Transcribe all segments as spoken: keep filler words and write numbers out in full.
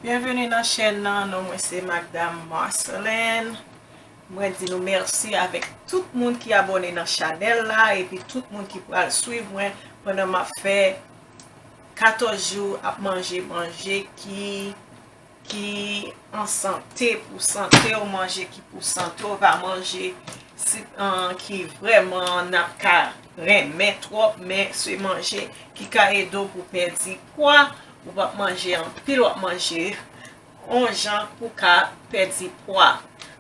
Byenveni nan chèn nan, non mwen se Magda Marcelin. Mwen di nou mèsi avèk tout moun ki abòne nan chanèl la, epi tout moun ki pral swiv mwen pandan m ap fè katòz jou ap manje manje ki, ki an sante, pou sante w, manje ki pou sante w, pa manje si, an, ki vrèman n ap ka renmen twòp, men se manje ki ka ede w pou pèdi pwa, ou p ap manje anpil, w ap manje yon jan pou ka pèdi pwa.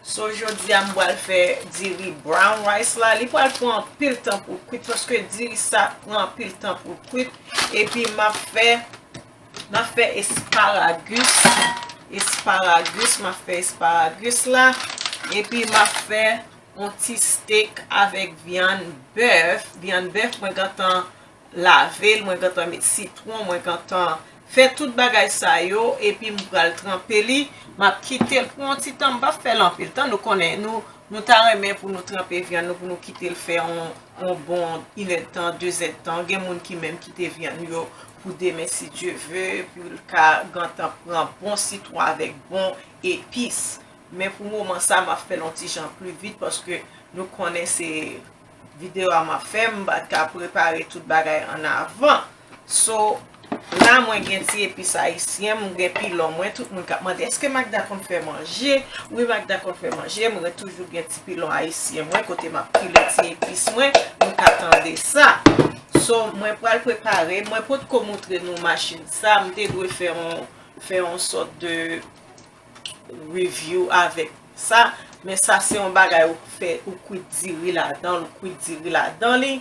So, jodi a, m pral fè diri brown rice la. Li pral pran anpil tan pou l kwit, paske diri sa pran anpil tan pou l kwit. Epi, m ap fè, m ap fè esparagus. Esparagus, m ap fè esparagus la. Epi, m ap fè yon ti steak avèk vyann bèf. Vyann bèf, mwen gentan lave l, mwen gentan met sitwon, mwen gentan fè tout bagay sa yo, epi m pral tranpe li. M ap kite l pou yon ti tan, m p ap fè l anpil tan. Nou konnen, nou, nou ta renmen pou nou tranpe vyann nou, pou nou kite l fè yon, yon bon inèdtan, dezèdtan. Gen moun ki menm kite vyann yo pou demen, si Dye ve, pou l ka gentan pran bon sitwon avèk bon epis. Men pou moman sa, m ap fè l yon ti jan pli vit, paske nou konnen se videyo a m ap fè, m pa t ka prepare tout bagay annavan. So, la mwen gen ti epis ayisyen, m gen pilon mwen, tout moun k ap mande, "Èske Magda konn fè manje?" Wi, Magda konn fè manje, mwen toujou gen ti pilon ayisyen mwen, kote m ap pile ti epis mwen, nou ka tande sa. So, mwen pral prepare, mwen potko montre nou machin sa, m te dwe fè yon, fè yon sòt de review avèk sa, men sa se yon bagay ou fè, ou kwit diri ladan l, ou kwit diri ladan li.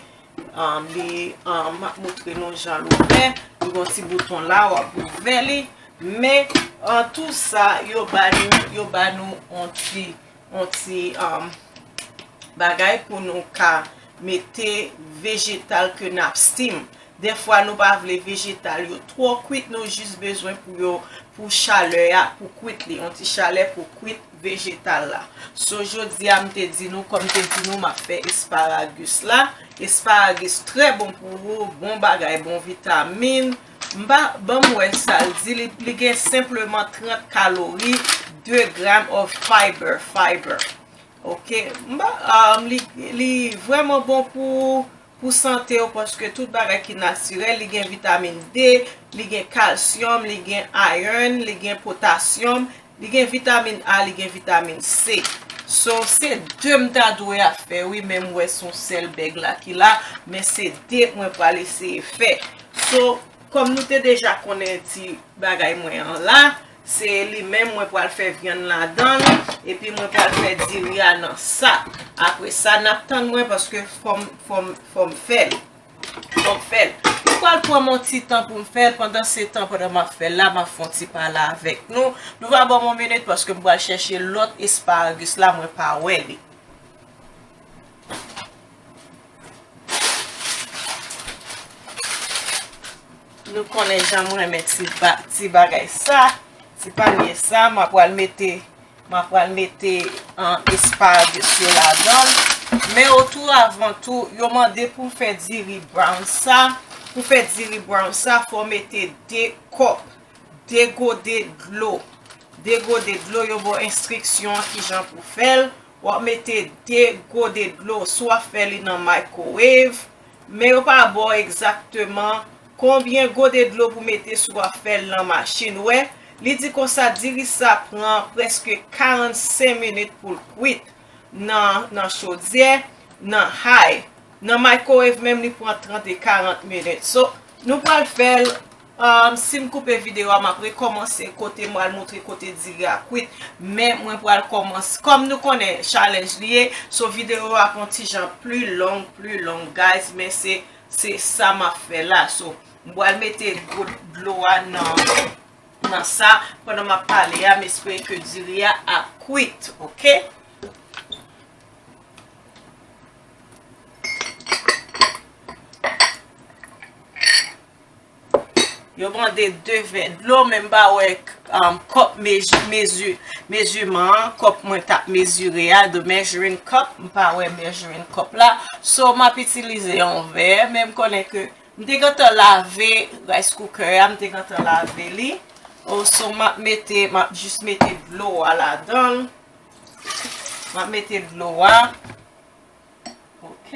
Um, li, um, m ap montre nou jan l ouvè. Li gon ti bouton la, w ap ouvè li. Men, an tou sa, yo ba nou, yo ba nou on ti, on ti, um, bagay pou nou ka mete vejetal ke n ap steam. Dèfwa nou pa vle vejetal yo twò kwit, nou jis bezwen pou yo, pou chalè a, pou kwit li, yon ti chalè pou kwit vejetal la. So, jodi a, m te di nou, kòm m te di nou, m ap fè esparagus la. Esparagus trè bon pou ou, bon bagay, bon vitamin. M pa, ban m wè sa l di, li, li gen senpleman trant kalori, de gram of fiber, fiber. Ok, m pa, um, li, li vrèman bon pou, pou sante w, paske tout bagay ki natirèl, li gen vitamin D, li gen kalsyòm, li gen iron, li gen potasyòm, li gen vitamin A, li gen vitamin C. So, se de m ta dwe ap fè, wi, men m wè se yon sèl bèg la ki la, men se de mwen pral eseye fè. So, kòm nou te deja konnen ti bagay mwen an la, se li menm mwen pral fè vyann ladan l, epi mwen pral fè diri a nan sa. Apre sa, n ap tann mwen paske fò m, fò m, fò m fè l. Fò m fè l. Mwen pral pran mon ti tan pou m fè l. Pandan se tan, pandan m ap fè l la, m ap fè yon ti pale avèk nou. Nou va ban m yon minit paske m pral chèche lòt esparagus la, mwen pa wè li. Nou konnen jan mwen renmen ti, ba, ti bagay sa, ti panye sa, m ap pral mete, m ap pral mete, an, esparagus yo ladan l. Men otou avan tou, yo mande pou m fè diri brown sa. Pou fè diri brown sa, fò w mete de kòp, de gode dlo. De gode dlo, yo ba w enstriksyon an kijan pou fè l. W ap mete de gode dlo, si w ap fè li nan microwave, men yo pa ba w egzakteman konbyen gode dlo pou mete si w ap fè l nan machin. Ou wè, li di konsa, diri sa pran prèske karannsenk minit pou l kwit nan, nan chodyè, nan high. Nan microwave menm, li pran trant e karant minit. So, nou pral fè l, um, si m koupe videyo a, m ap rekòmanse kote m pral montre kote diri a kwit. Men mwen pral kòmanse, kòm nou konnen challenge li ye, so videyo a pran ti jan pli long, pli long, guys, men se, se sa m ap fè la. So, m pral mete gout dlo a nan, nan sa, pandan m ap pale a, m espere ke diri a ap kwit, ok? Yo mande de vè dlo, men m pa wè, um, kòp mezi-, mezi-, meziman an, kòp mwen t ap mezire a, the measuring cup, m pa wè measuring cup la. So, m ap itilize yon vè, men m konnen ke m te gentan lave rice cooker a, m te gentan lave li. Oh, so m ap mete, m ap jis mete dlo a ladan l. M ap mete dlo a. Ok.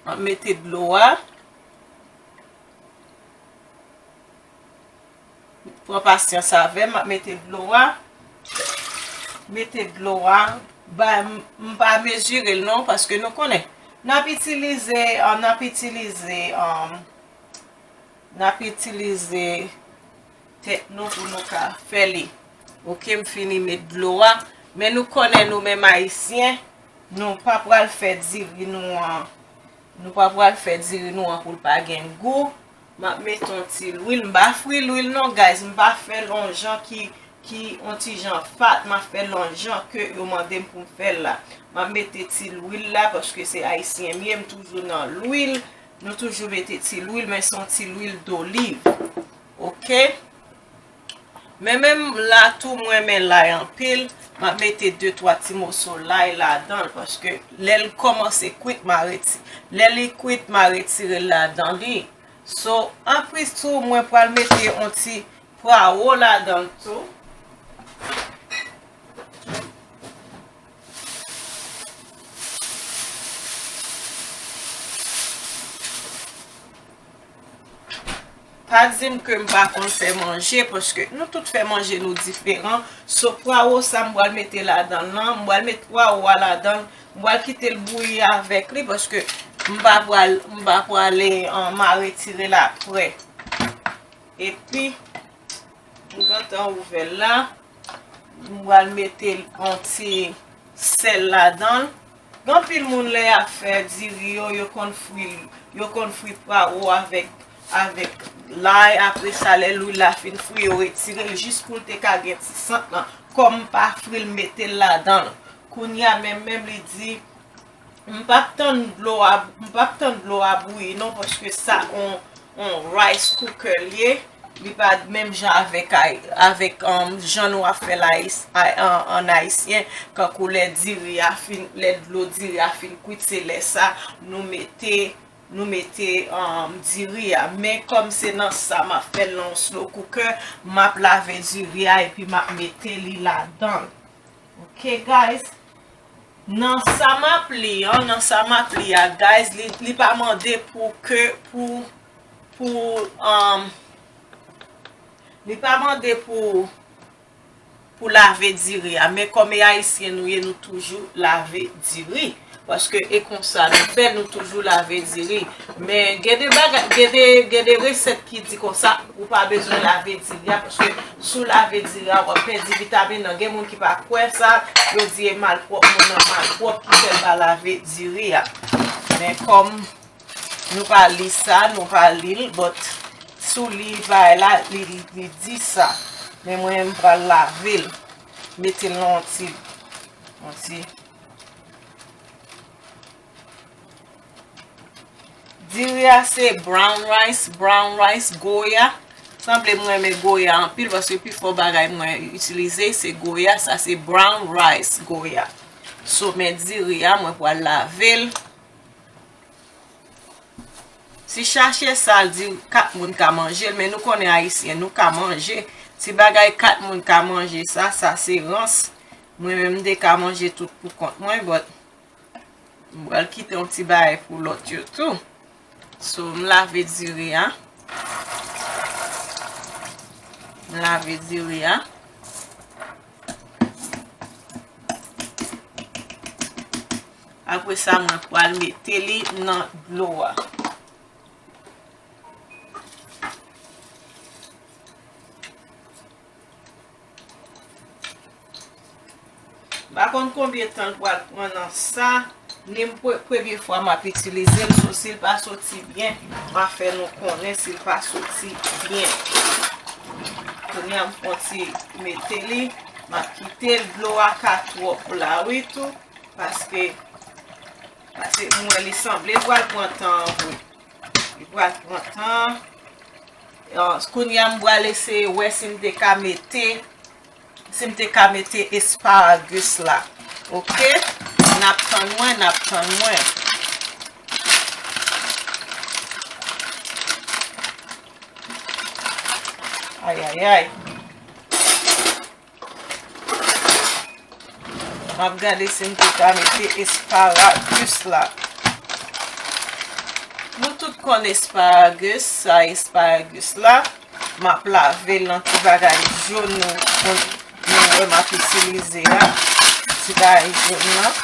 M ap mete dlo a. Pran pasyans avè m, m ap mete dlo a. Mete dlo a. Ba, m, m pa mezire l non, paske nou konnen. N ap itilize, ah, n ap itilize, ah, n ap itilize tèt nou pou nou ka fè li. Ok, m fini met dlo a. Men nou konnen nou menm Ayisyen, nou pa pral fè diri nou an, nou pa pral fè diri nou an pou l pa gen gou. M ap mete yon ti lwil. M pa fri lwil non, guys. M pa fè l yon jan ki, ki yon ti jan fat. M ap fè l yon jan ke yo mande m pou m fè l la. M ap mete ti lwil la, paske se Ayisyen m ye, m toujou nan lwil. Nou toujou mete ti lwil, men se yon ti lwil doliv. Ok? Men menm la tou, mwen renmen lay anpil. M ap mete de, twa ti moso lay ladan l, paske lè l kòmanse kwit, m a reti-, lè li kwit, m a retire l ladan li. So, anplis tou, mwen pral mete yon ti pwawo ladan l tou. Pa di m ke m pa konn fè manje, paske nou tout fè manje nou diferan. So, pwawo sa m pral mete ladan l lan, m pral met pwawo a ladan l, m pral kite l bouyi avèk li, paske m pa pral, m pa pral, eh, m a retire l aprè. Epi, m gentan ouvè l la. M pral mete yon ti sèl ladan l. Gen anpil moun lè y ap fè diri yo, yo konn fri, yo konn fri pwawo avèk, avèk lay. Apre sa, lè lwil la fin fri, yo retire l jis pou l te ka gen ti sant lan. Kòm m pa fri l, m mete l ladan l. Kounye a, menm, menm li di, M p ap tann dlo a, m p ap tann dlo a bouyi non, paske sa on, on rice cooker l ye. Li pa menm jan avèk ay-, avèk, um, jan nou ap fè l ayis-, ay-, an, an ayisyen, kankou lè diri a fin, lè dlo diri a fin kwit, se lè sa nou mete, nou mete, um, diri a. Men kòm se nan sa m ap fè l nan yon slow cooker, m ap lave diri a epi m ap mete li ladan l. Ok, guys. Nan sa m ap li an, nan sa m ap li a, guys, li, li pa mande pou ke, pou, pou, um, li pa mande pou, pou lave diri a. Men kòm e ayisyen nou ye, nou toujou lave diri. Paske e konsa nou fè, nou toujou lave diri. Men gen de bagay, gen de, gen de resèt ki di konsa, ou pa bezwen lave diri a, paske si w lave diri a, w ap pèdi vitamin nan. Gen moun ki pa kwè sa, yo di e malpwòp, moun nan malpwòp ki fè l pa lave diri a. Men kòm nou pa li sa, nou pa li l, but sou li bagay la, li, li, li di sa. Men mwen, m pral lave l, mete l nan yon ti, yon ti Diri a se brown rice, brown rice, Goya. Sanble m renmen Goya anpil, paske pifò bagay mwen itilize se Goya, sa se brown rice, Goya. So, men diri a, mwen pral lave l. Si chache sa, l di kat moun ka manje l, men nou konnen ayisyen, nou ka manje. Ti bagay kat moun ka manje sa, sa se rans. Mwen menm, m te ka manje tout pou kont mwen, but M pral kite yon ti bagay pou lòt yo tou. So, m lave diri a. M lave diri a. Apre sa, mwen pral mete li nan dlo a. M pa konn konbyen tan l pral pran nan sa, ni m pre-, premye fwa m ap itilize l, so si l pa soti byen, m a fè nou konnen si l pa soti byen. Kounye a m fè yon ti mete li, m ap kite l, dlo a ka twòp la wi tou, paske, paske m wè li sanble l pral pran tan an vre. Li pral pran tan. Kounye a m pral eseye wè si m te ka mete, si m te ka mete esparagus la. Oke? N ap tann mwen, n ap tann mwen. Ayayay. M ap gade si m te ka mete esparagus la. Nou tout konn esparagus, sa esparagus la. M ap lave l nan ti bagay jòn nou, nou wè m ap itilize a. Ti bagay jòn nan.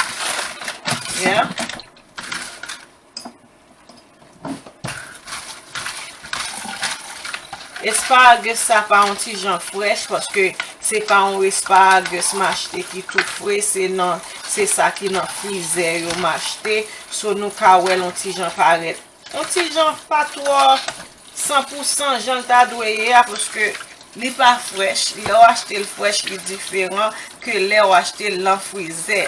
Yeah. Esparagus sa pa yon ti jan frèch, paske se pa yon esparagus m achte ki tou fre, se nan, se sa ki nan frizè yo m achte. So, nou ka wè l yon ti jan parèt. Yon ti jan pa twò san pou san jan l ta dwe ye a, paske li pa frèch. Lè w achte l frèch, li diferan ke lè w achte l nan frizè.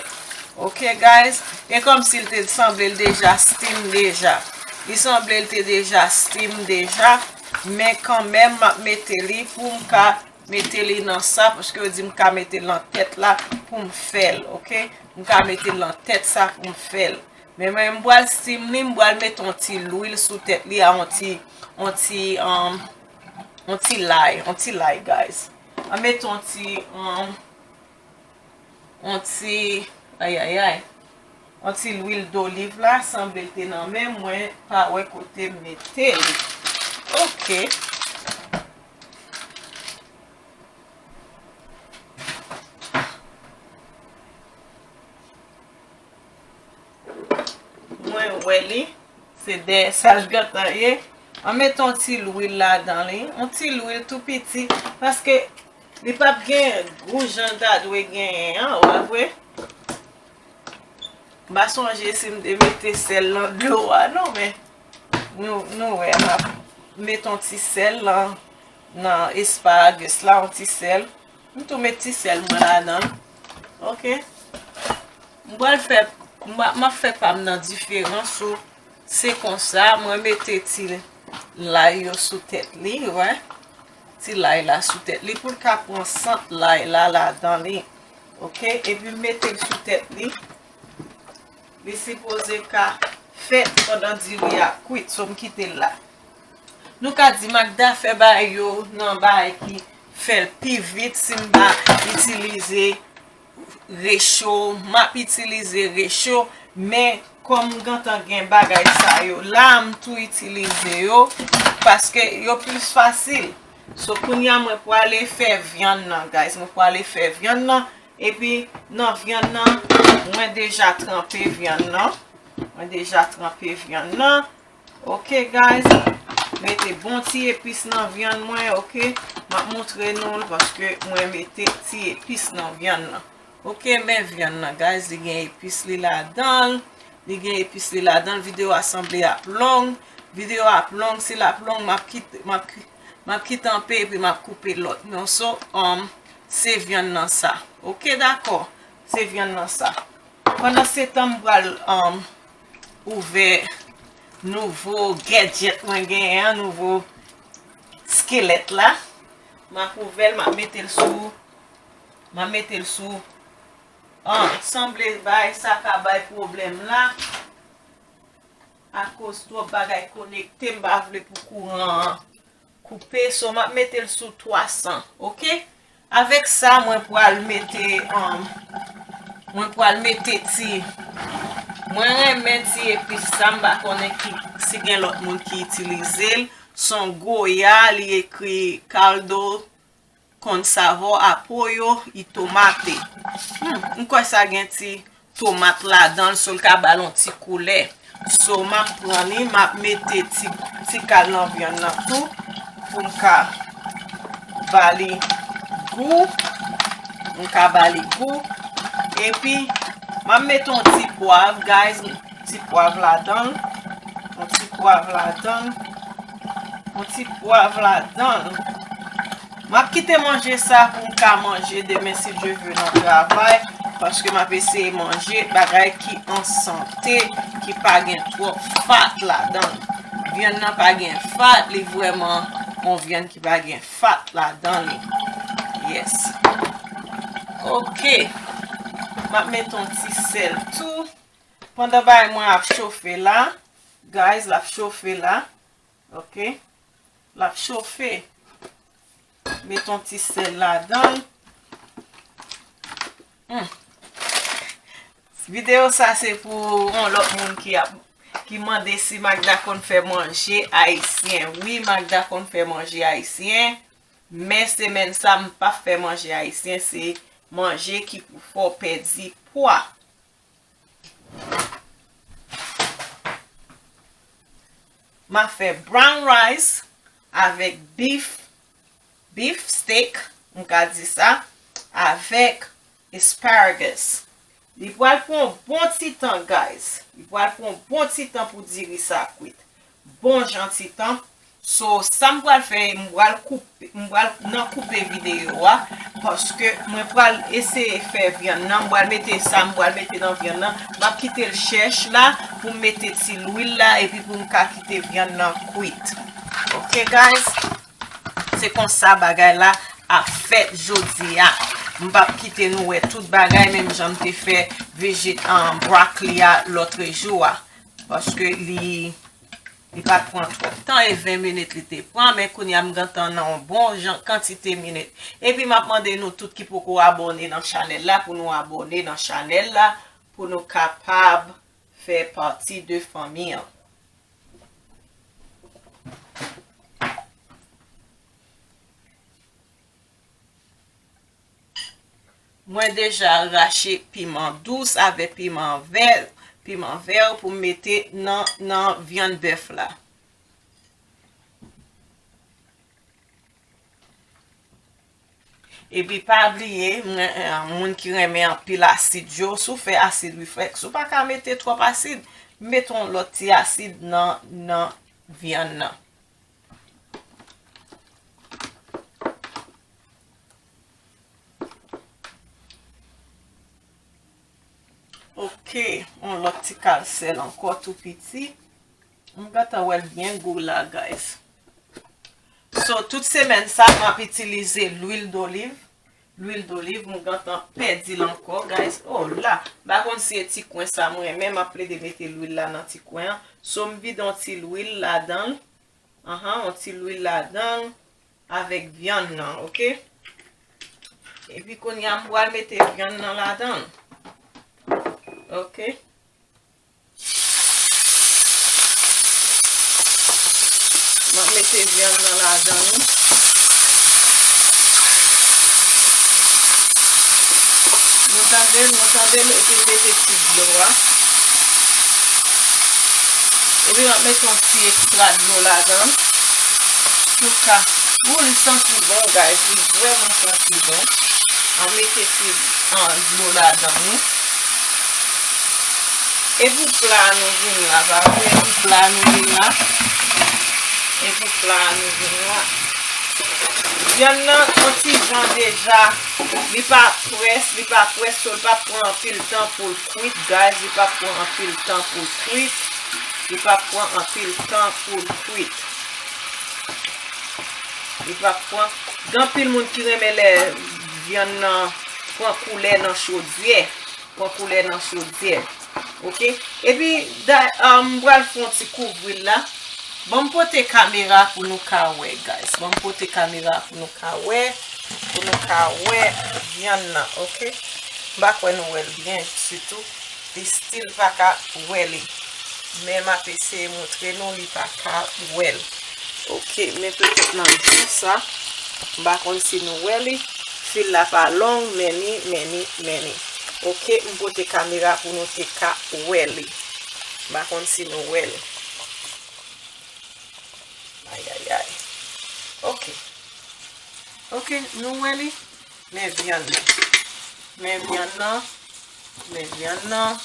Ok, guys? E kòmsi l te sanble l deja steam deja. Li sanble l te deja steam deja, men kanmenm, m ap mete li pou m ka mete li nan sa, paske yo di m ka mete l nan tèt la pou m fè l, ok? M ka mete l nan tèt sa pou m fè l. Men mwen, m pral steam li, m pral mete yon ti lwil sou tèt li a, yon ti, yon ti, um, yon ti lay, yon ti lay, guys. Mwen mete yon ti, um, yon ti, ayayay, yon ti lwil doliv la, sanble l te nan men mwen, pa wè kote m mete l. Ok. Mwen wè li, se dèyè sa l gentan ye. An met yon ti lwil ladan li, yon ti lwil tou piti, paske li p ap gen gou jan l ta dwe genyen an, w a vre. M pa sonje si m te mete sèl nan dlo a non, men nou, nou wè, m ap met yon ti sèl nan, nan esparagus la, yon ti sèl. M tou met ti sèl mwen ladan l. Ok. M pral fè, m ap, m ap fè pa m nan diferan, so se konsa, mwen mete ti lay yo sou tèt li, wè. Ti lay la sou tèt li pou l ka pran sant lay la ladan li. Ok, epi m mete l sou tèt li. Li sipoze ka fèt pandan diri a kwit, so m kite l la. Nou ka di Magda fè bagay yo nan bagay ki fè l pi vit si m pa itilize recho, m ap itilize recho, men kòm m gentan gen bagay sa yo la, m tou itilize yo, paske yo plis fasil. So, kounye a mwen prale fè vyann nan, guys. Mwen prale fè vyann nan, epi nan vyann nan, mwen deja tranpe vyann nan. Mwen deja tranpe vyann nan. Ok, guys. Mete bon ti epis nan vyann mwen, ok? M ap montre nou l paske mwen mete ti epis nan vyann nan. Ok, men vyann nan, guys, li gen epis li ladan l. Li gen epis li ladan l. Videyo a sanble ap long. Videyo a ap long, si l ap long, m ap kite, m ap ki-, m ap kite anpe epi m ap koupe lòt. Men so, um, se vyann nan sa. Ok, dakò. Se vyann nan sa. Pandan se tan, m pral, um, ouvè nouvo gadget mwen genyen an, nouvo skelèt la. M ap ouvè l, m ap mete l sou, m ap mete l sou. Ah, sanble bay sa ka bay pwoblèm la. Akoz twòp bagay konekte, m pa vle pou kouran an koupe, so m ap mete l sou twa san, ok? Avèk sa, mwen pral mete, um, mwen pral mete ti, mwen renmen ti epis sa, m pa konnen ki, si gen lòt moun ki itilize l. Se yon Goya, li ekri caldo con sabor a pollo y tomate. Hmm, m kwè sa gen ti tomat ladan l, so l ka ba l yon ti koulè. So, m ap pran li, m ap mete ti, ti kal nan vyann nan tou, pou m ka ba li gou. M ka ba li gou. Epi, m ap mete yon ti pwav, guys. Ti pwav ladan l. Yon ti pwav ladan l. Yon ti pwav ladan l. M ap kite manje sa pou m ka manje demen, si Dye vle, nan travay, paske m ap eseye manje bagay ki an sante, ki pa gen twòp fat ladan l. Vyann nan pa gen fat, li vrèman yon vyann ki pa gen fat ladan li. Yes. Ok. M ap mete yon ti sèl tou. Pandan bagay mwen ap chofe la, guys, l ap chofe la. Ok. L ap chofe. Met yon ti sèl ladan l. Hmm. Videyo sa se pou yon lòt moun ki ap, ki mande si Magda konn fè manje ayisyen. Wi, Magda konn fè manje ayisyen. Men semèn sa, m p ap fè manje ayisyen, se manje ki pou fè w pèdi pwa. M ap fè brown rice avèk beef, beef steak, m ka di sa, avèk asparagus. Li pral pran yon bon ti tan, guys. Li pral pran yon bon ti tan pou diri sa kwit. Bon jan ti tan. So, sa m pral fè, m pral koupe, m pral nan koupe videyo a, paske mwen pral eseye fè vyann nan, m pral mete sa, m pral mete nan vyann nan, m ap kite l chèch la, pou m mete ti lwil la, epi pou m ka kite vyann nan kwit. Ok, guys? Se konsa bagay la ap fèt jodi a. M p ap kite nou wè tout bagay, menm jan m te fè vejit, um, broccoli a lòtrejou a. Paske li, li pa t pran twòp tan, e ven minit li te pran, men kounye a m gentan nan yon bon jan kantite minit. Epi m ap mande nou tout ki poko abòne nan chanèl la, pou nou abòne nan chanèl la, pou nou kapab fè pati de fanmi an. Mwen deja rache piman dous avèk piman vè, piman vè pou m mete nan, nan vyann bèf la. Epi pa bliye, mwen, eh, moun ki renmen anpil asid yo, si w fè asid refleks, ou pa ka mete twòp asid, mete yon lòt ti asid nan, nan vyann nan. Ok, yon lòt ti kal sèl ankò tou piti. M gentan wè l byen gou la, guys. So, tout semèn sa, m ap itilize lwil doliv. Lwil doliv, m gentan pèdi l ankò, guys. Oh la, m pa konn si e ti kwen sa m renmen, m ap plede mete lwil la nan ti kwen an. So, m vide yon ti lwil ladan l. Ahan, yon ti lwil ladan l avèk vyann nan, ok? Epi kounye a, m pral mete vyann nan ladan l. Ok? M ap mete vyann nan ladan l. Nou tande l, nou tande l, epi m mete ti dlo a. Epi m ap mete yon ti ekstra dlo ladan l. Pou ka, oh, li santi bon, guys, li vrèman santi bon. An mete ti, an, dlo ladan l. E pou pla nou vin la, pa vre? E pou pla nou vin la. E pou pla nou vin la. Vyann nan, yon ti jan deja, li pa près, li pa près, so l p ap pran anpil tan pou l kwit, guys, li p ap pran anpil tan pou l kwit. Li p ap pran anpil tan pou l kwit. Li p ap pran, gen anpil moun ki renmen lè vyann nan pran koulè nan chodyè. Pran koulè nan chodyè. Ok? Epi, da, ah, m pral fè yon ti kouvri l la. Ban m pote kamera pou nou ka wè, guys. Ban m pote kamera pou nou ka wè. Pou nou ka wè vyann nan, ok? M pa kwè nou wè l byen ditou. Li still pa ka wè li. Men m ap eseye montre nou li pa ka wè l. Ok, men petèt nan jou sa, m pa konn si nou wè li. Fil la pa long, men ni, men ni, men ni. Ok, m pote kamera pou nou te ka wè li. M pa konn si nou wè li. Ay, ay, ay. Ok. Ok, nou wè li. Men vyann nan. Men vyann nan. Men vyann nan.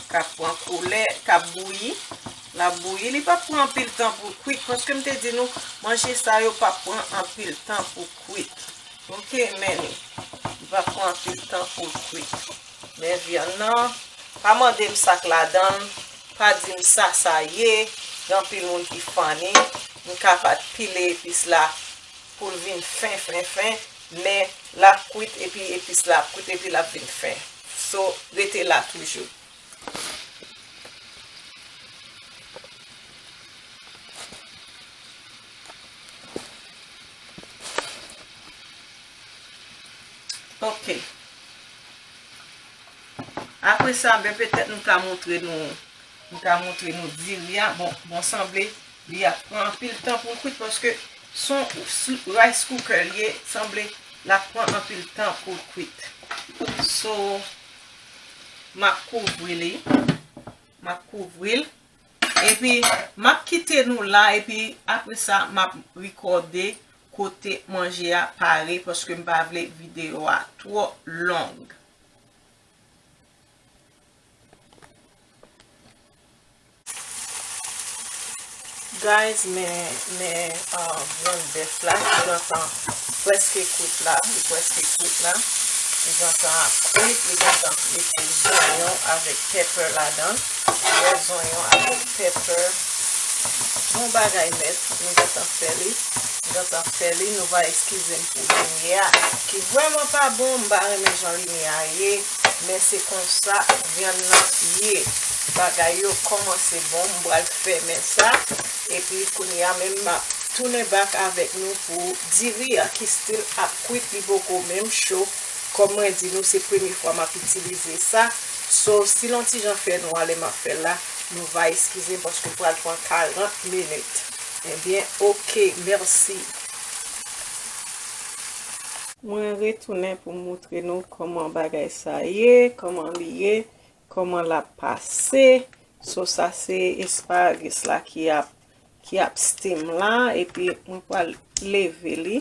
K ap pran koulè, k ap bouyi. L ap bouyi. Li p ap pran anpil tan pou kwit. Paske m te di nou, manje sa yo p ap pran anpil tan pou kwit. Ok, men li. Li p ap pran anpil tan pou l kwit. Men vyann nan. Pa mande m sa k ladan l. Pa di m sa sa ye. Gen anpil moun ki funny. M ka pa t pile epis la pou l vin fen, fen, fen. Men l ap kwit epi epis la ap kwit epi l ap vin fen. So, rete la toujou. Ok. Apre sa, ben, petèt m ka montre nou, m ka montre nou diri a. Bon, bon, sanble li ap pran anpil tan pou l kwit paske son rice cooker li ye, sanble l ap pran anpil tan pou l kwit. So, m ap kouvri li. M ap kouvri l. Epi, m ap kite nou la, epi apre sa, m ap rekòde kote manje a pare, paske m pa vle videyo a twò long. Guys, men, men, um, vyann bèf la, li gentan prèske kwit la, li prèske kwit la. Li gentan ap kwit, li gentan mete zonyon avèk pepper ladan. Wè zonyon avèk pepper. Bon bagay nèt, nou gentan fè li. Nou gentan fè li, nou va eskize m pou limyè a ki vrèman pa bon, m pa renmen jan limyè a ye, men se konsa vyann nan ye. Bagay yo kòmanse bon, m pral fèmen sa, epi kounye a menm m ap tounen back avèk nou pou diri a ki still ap kwit, li poko menm cho. Kòm mwen di nou, se premye fwa m ap itilize sa. So, si l on ti jan fè nwa lè m ap fè l la, nou va eskize m paske l pral pran karant minit. Ebyen, ok, mèsi. Mwen retounen pou montre nou kòman bagay sa ye, kòman li ye, kòman l ap pase. So, sa se asparagus la ki ap, ki ap steam la, epi mwen pral leve li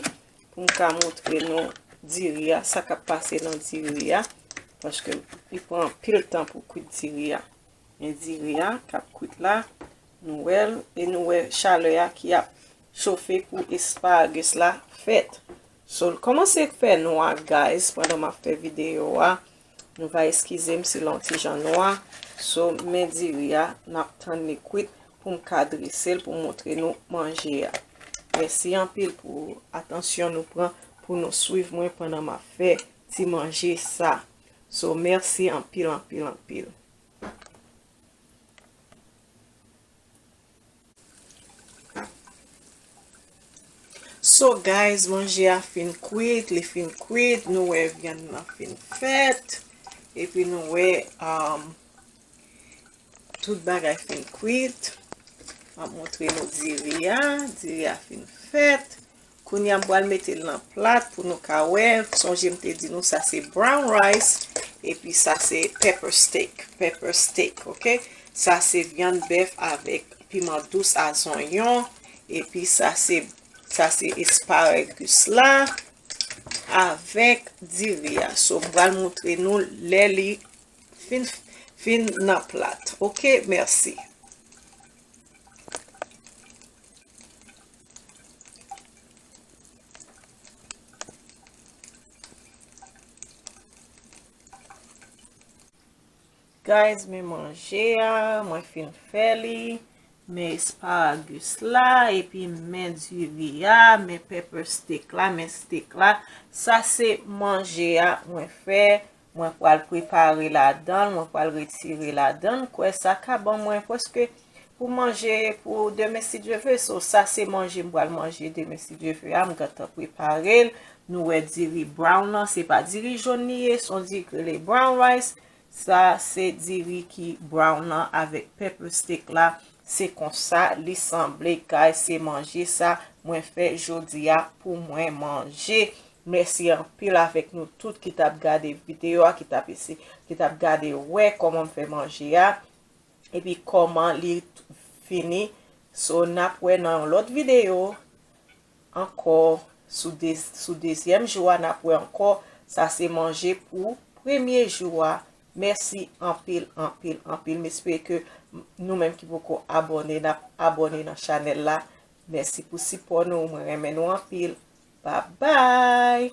pou m ka montre nou diri a, sa k ap pase nan diri a, paske li pran anpil tan pou kwit diri a. Men diri a k ap kwit la, nou wè l, e nou wè chalè a ki ap chofe pou asparagus la fèt. So, l kòmanse fè nwa, guys, pandan m ap fè videyo a. Nou va eskize m si l on ti jan nwa. So, men diri a, n ap tann li kwit pou m ka drese l, pou m montre nou manje a. Mèsi anpil pou atansyon nou pran pou nou swiv mwen pandan m ap fè ti manje sa. So, mèsi anpil, anpil, anpil. So, guys, manje a fin kwit, li fin kwit, nou wè vyann nan fin fèt, epi nou wè, um, tout bagay fin kwit. M ap montre nou diri a, diri a fin fèt. Kounye a m pral mete l nan plat pou nou ka wè. Sonje m te di nou sa se brown rice, epi sa se pepper steak, pepper steak, ok? Sa se vyann bèf avèk piman dous a zonyon, epi sa se, sa se asparagus la avèk diri a. So, m pral montre nou lè li fin, fin nan plat. Ok, mèsi. Guys, men manje a, mwen fin fè li. Men asparagus la, epi men diri a, men pepper steak la, men steak la. Sa se manje a mwen fè. Mwen pral prepare ladan l, mwen pral retire ladan l. Kwè sa ka ban mwen prèske pou manje pou demen si Dye vle. So, sa se manje m pral manje demen si Dye vle a. M gentan prepare l. Nou wè diri brown nan, se pa diri jòn li ye, se yon diri ki rele brown rice. Sa se diri ki brown nan avèk pepper steak la. Se konsa li sanble, guys, se manje sa mwen fè jodi a pou mwen manje. Mèsi anpil avèk nou tout ki t ap gade videyo a, ki t ap ese, ki t ap gade wè kòman m fè manje a, epi kòman li fini. So, n ap wè nan yon lòt videyo ankò sou de-, sou dezyèm jou a, n ap wè ankò. Sa se manje pou premye jou a. Mèsi anpil, anpil, anpil. M espere ke nou menm ki poko abòne, n ap abòne nan chanèl la. Mèsi pou sipò nou. Mwen renmen nou anpil. Babay!